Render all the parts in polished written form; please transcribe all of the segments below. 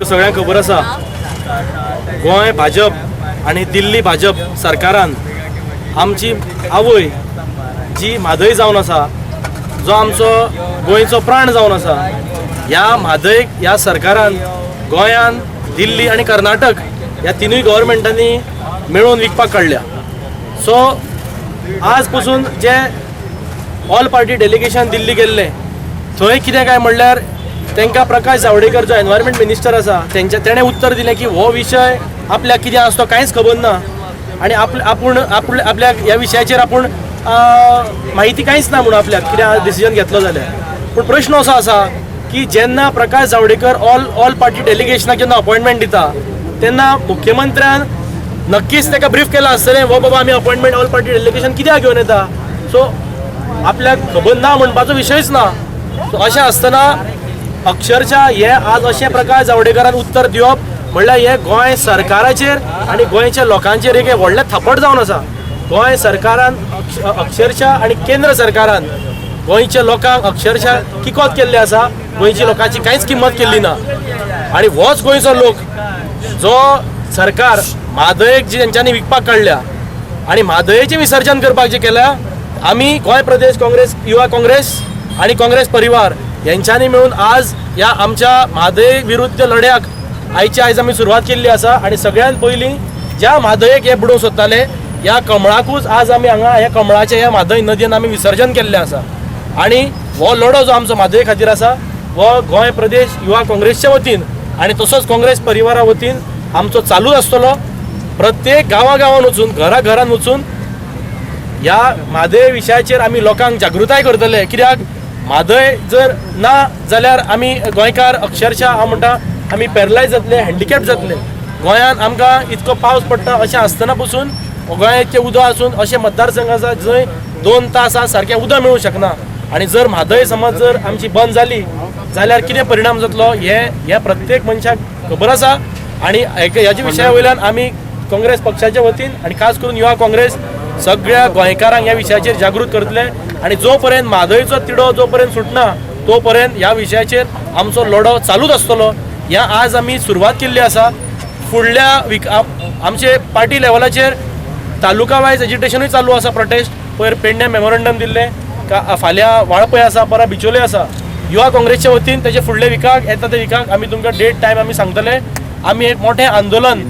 सगळ्यांक खबर आसा, गोंय भाजप आनी दिल्ली भाजप सरकारान आमची आवय जी म्हादय जावन आसा, जो आमचो गोंयचो प्राण जावन आसा, ह्या म्हादयक ह्या सरकारान गोंयान दिल्ली आनी कर्नाटक ह्या तिनूय गव्हर्मेंटांनी मेळून विकपाक काडल्या. सो आज पसून जे ऑल पार्टी डेलिगेशन दिल्ली गेल्लें थंय कितें काय म्हणल्यार तांकां प्रकाश जावडेकर जो एनवायरमेंट मिनिस्टर आसा तेंच्या तेणें उत्तर दिलें की हो विशय आपल्याक कितें आसा तो कांयच खबर ना आनी आप आपूण आपूण आपल्याक ह्या विशयाचेर आपूण म्हायती कांयच ना म्हणून आपल्याक कितें डिसिजन घेतलो जाल्यार. पूण प्रश्न असो आसा की जेन्ना प्रकाश जावडेकर ऑल पार्टी डेलिगेशनाक जेन्ना अपॉयंटमेंट दिता तेन्ना मुख्यमंत्र्यान नक्कीच ताका ब्रीफ केलां आसतलें, हो बाबा आमी अपॉयंटमेंट ऑल पार्टी डेलिगेशन कित्याक घेवन येता. सो आपल्याक खबर ना म्हणपाचो विशयच ना. सो अशें आसतना अक्षरशः हे आज अशें प्रकाश जावडेकरान उत्तर दिवप म्हणल्यार हे गोंय सरकाराचेर आनी गोंयच्या लोकांचेर एक व्हडलें थापट जावन आसा. गोंय सरकारान अक्षरशः आनी केंद्र सरकारान गोंयच्या लोकांक अक्षरशः किकोत केल्लें आसा. गोंयच्या लोकांची कांयच किंमत केल्ली ना आनी होच गोंयचो लोक जो सरकार म्हादयक जी तेंच्यांनी विकपाक काडल्या आनी म्हादयेचें विसर्जन करपाक जें केल्या, आमी गोंय प्रदेश काँग्रेस, युवा काँग्रेस आनी काँग्रेस परिवार हेंच्यांनी मेळून आज ह्या आमच्या म्हादय विरुद्ध लढ्याक आयच्या आयज आमी सुरवात केल्ली आसा. आनी सगळ्यांत पयलीं ज्या म्हादयेक हे बुडोवंक सोदताले ह्या कमळाकूच आज आमी हांगा ह्या कमळाच्या ह्या म्हादय नदयेन आमी विसर्जन केल्लें आसा. आनी हो लढो जो आमचो म्हादये खातीर आसा हो गोंय प्रदेश युवा काँग्रेसच्या वतीन आनी तसोच काँग्रेस परिवारा वतीन आमचो चालूच आसतलो. प्रत्येक गांवा गांवान वचून, घरा घरान वचून ह्या म्हादय विशयाचेर आमी लोकांक जागृताय करतले. कित्याक म्हादय जर ना जाल्यार आमी गोंयकार अक्षरशः हांव म्हणटा आमी पॅरलायज जातले, हँडिकॅप जातले. गोंयांत आमकां इतको पावस पडटा अशें आसतना पसून गोंयांत इतकें उदक आसून अशें मतदारसंघ आसा जंय 2 तास आज सारकें उदक मेळूंक शकना. आनी जर म्हादय समज जर आमची बंद जाली जाल्यार कितें परिणाम जातलो हें ह्या प्रत्येक मनशाक खबर आसा. आनी ह्याच्या विशया वयल्यान आमी काँग्रेस पक्षाच्या वतीन आनी खास करून युवा काँग्रेस सगळ्या गोंयकारांक ह्या विशयाचेर जागृत करतले. आनी जो पर्यंत म्हादयचो तिडो जो पर्यंत सुटना तो पर्यंत ह्या विशयाचेर आमचो लढो चालूच आसतलो. ह्या आज आमी सुरवात केल्ली आसा. फुडल्या आमचे पार्टी लेवलाचेर तालुका वायज एजिटेशनूय चालू आसा. प्रोटेस्ट पयर पेडण्यां मेमोरंडम दिल्लें, फाल्यां वाळपय आसा, परां बिचोले आसा. युवा काँग्रेसच्या वतीन तेजे फुडले विकाक येता ते विकाक आमी तुमकां डेट टायम आमी सांगतले. आमी एक मोठें आंदोलन,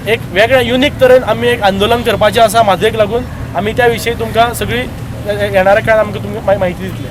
एक वेगळ्या युनीक तरेन आमी एक आंदोलन करपाचें आसा म्हादयेक लागून. आमी त्या विशयी तुमकां सगळी येणाऱ्या काळात आमकां तुमकां म्हायती दितले.